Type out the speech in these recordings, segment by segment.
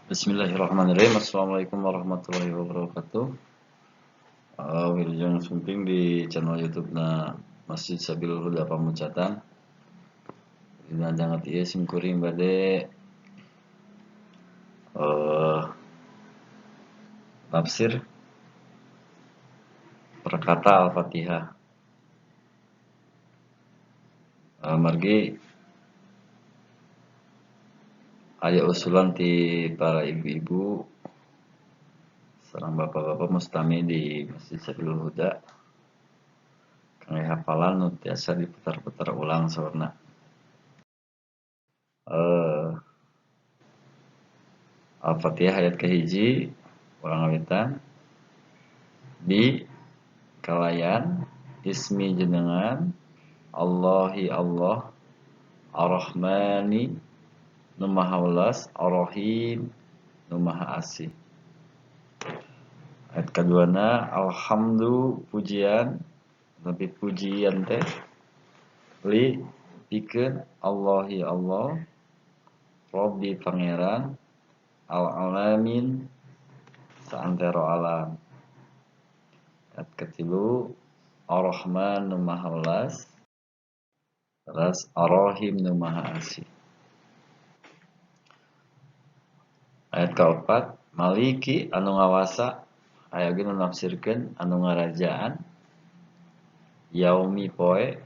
Bismillahirrahmanirrahim. Assalamualaikum warahmatullahi wabarakatuh. Wilujeng sumping di channel YouTube na Masjid Sabilul Huda Pamucatan. Dina danget ieu sim kuring bade tafsir perkata Al-Fatihah. Margi aya usulan ti para ibu-ibu sareng bapak-bapak mustami di Masjid Sabilul Huda kangge hafalan nu tiasa diputar-putar ulang saurna. Al-Fatihah ayat kahiji urang ngawitan bi kalayan ismi jenengan Allahi Allah Ar-Rahmani nu maha welas Ar-Rahim nu maha asih. Ayat kaduana alhamdu pujian tapi pujian teh li pikeun Allahi Allah Robbi Pangeran al-alamin saantero alam. Ayat katilu Ar-Rahman nu maha welas terus Ar-Rahim nu maha asih. Ayat kaopat Maliki anu ngawasa aya oge nu nafsirkeun anu ngarajaan yaumi poe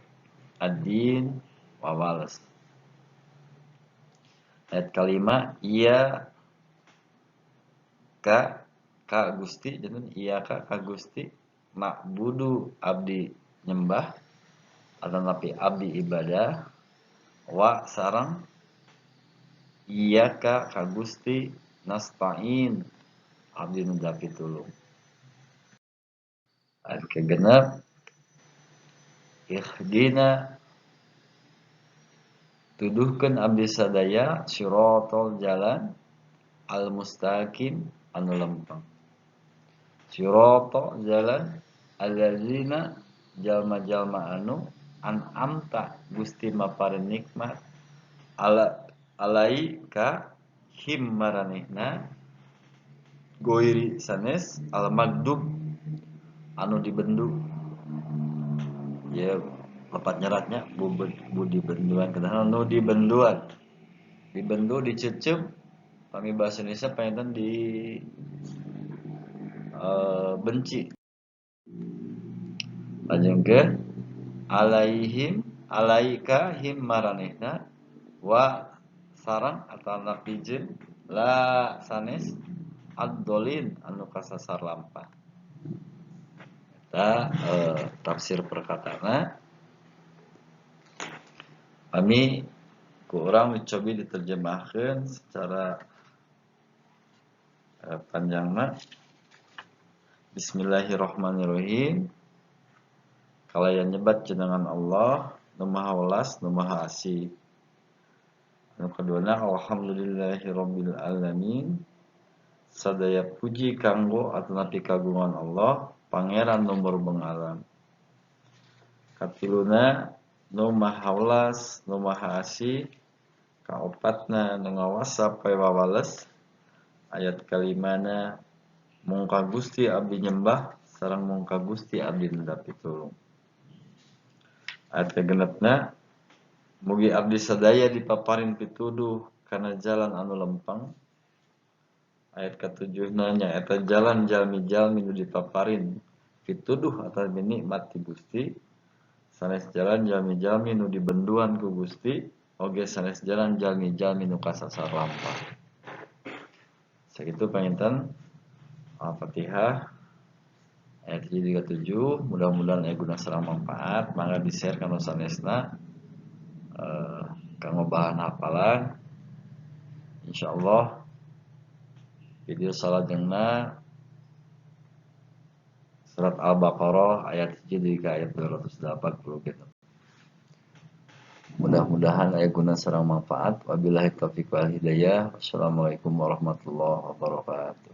ad-din wawales. Ayat kalima iya ka ka Gusti janten iya ka ka Gusti na'budu abdi nyembah atanapi abdi ibadah wa sareng iya ka ka Gusti nasta'in abdi nu pitulung. Ayat kagenep ihdina tuduhkeun abdi sadaya siratal jalan al mustaqim anu lempeng. Sirata jalan allazina jalma-jalma anu an'amta Gusti maparin nikmat ala alai ka him maranehna goiri sanes al magdub anu dibendu. Ya lepat nyeratnya bu dibenduan kedah anu dibenduan. Dibendu dicecep pami bahasa Indonesia panginten di benci. Lajengkeun alaihim alaika him maranehna wa sareng atanapi jeung la sanes ad-dolin anu kasasar lampah. Eta tafsir perkataana kami ku urang dicobi diterjemahkeun secara panjangna. Bismillahirrahmanirrahim. Kalayan nyebat jenengan Allah nu maha welas nu maha asih. Anu kaduana alhamdulillahirabbil alamin. Sadaya puji kanggo atanapi kagungan Allah Pangeran nu murbeng alam. Katiluna nu maha welas nu maha asih. Kaopatna nu ngawasa poe wawales. Ayat kalimana mung ka Gusti abdi nyembah sareng mung ka Gusti abdi nenda pitulung. Ayat kagenepna mugi abdi sadaya dipaparin pituduh kana jalan anu lempeng. Ayat katujuhna nyaeta jalan jalmi-jalmi nu dipaparin pituduh atawa nikmat ti Gusti sanes jalan jalmi-jalmi nu dibenduan ku Gusti oge sanes jalan jalmi-jalmi nu kasasar lampah. Sakitu panginten Al-Fatihah ayat 37, mudah-mudahan aya guna sareng manfaat, mangga di-share ka nu sanesna kanggo bahan hafalan. Insyaallah video salajengna surat Al-Baqarah ayat 1 ka ayat 280 gitu. Mudah-mudahan aya guna sareng manfaat. Wabillahi taufiq wal hidayah. Wassalamualaikum warahmatullahi wabarakatuh.